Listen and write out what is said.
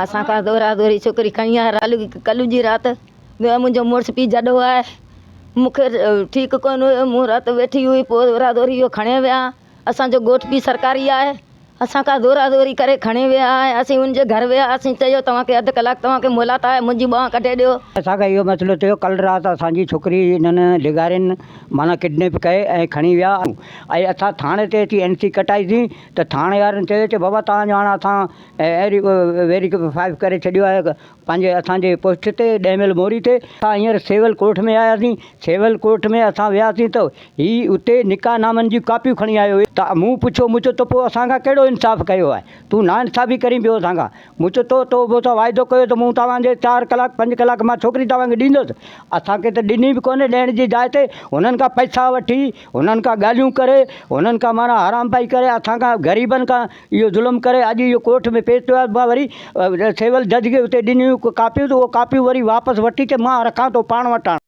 اسان کان دورا دوري ڇوڪري کڻي آيا رالو ڪلهه جي رات منهنجو مڙس پي جڏو آهي مون کي ٺيڪ ڪونه هيو مون رات ويٺي هئي پوء دورا دوري اهو کڻي ويا اسان جو ڳوٺ به سرڪاري آهي اسان کان دورا دوري ڪري کڻي ويا ۽ اسين ان جي گهر ويا اسين چيو توهان کي اڌ ڪلاڪ توهان کي مهلت آهي منهنجي ٻانهن ڪڍي ڏيو. اسان کي اهو مسئلو ٿيو ڪل رات اسان جي ڇوڪري انهن لغارين معنيٰ ڪڊنيپ ڪئي ۽ کڻي ويا ۽ اسان ٿاڻي تي اچي اين سي ڪٽائي سين ته ٿاڻي وارن چيو ته بابا توهان جو هاڻ اسان اهڙي ويري فائيو ڪري ڇڏيو آهي پنهنجي اسان جي پوسٽ تي ڏهه ميل موري تي اسان هينئر سول ڪورٽ ۾ آياسين سول ڪورٽ ۾ اسان وياسين ته هي اتي نڪاح نامن جون ڪاپيون کڻي آيو ته مون پڇيو مون چيو تو پوء اسان کان ڪهڙو انصاف ڪيو آهي تون نا انصافي ڪرين پيو اسان کان مون چيو تو تو مون سان واعدو ڪيو ته مون توهان جي چار ڪلاڪ پنج ڪلاڪ مان ڇوڪري توهان کي ڏيندس اسان کي ته ڏني به ڪونهي ڏيڻ جي جاء تي هنن کان پئسا وٺي هنن کان ڳالهيون ڪري هنن کان معنيٰ حرام پائي ڪري اسان کان غريبن کان اهو ظلم ڪري اڄ اهو ڪورٽ ۾ پيش ٿيو آهي مان وري سول جج کي اتي ڏنيون ڪاپيون ته اهو ڪاپيون وري واپس وٺي چي مان رکان ٿو پاڻ وٽ آڻ.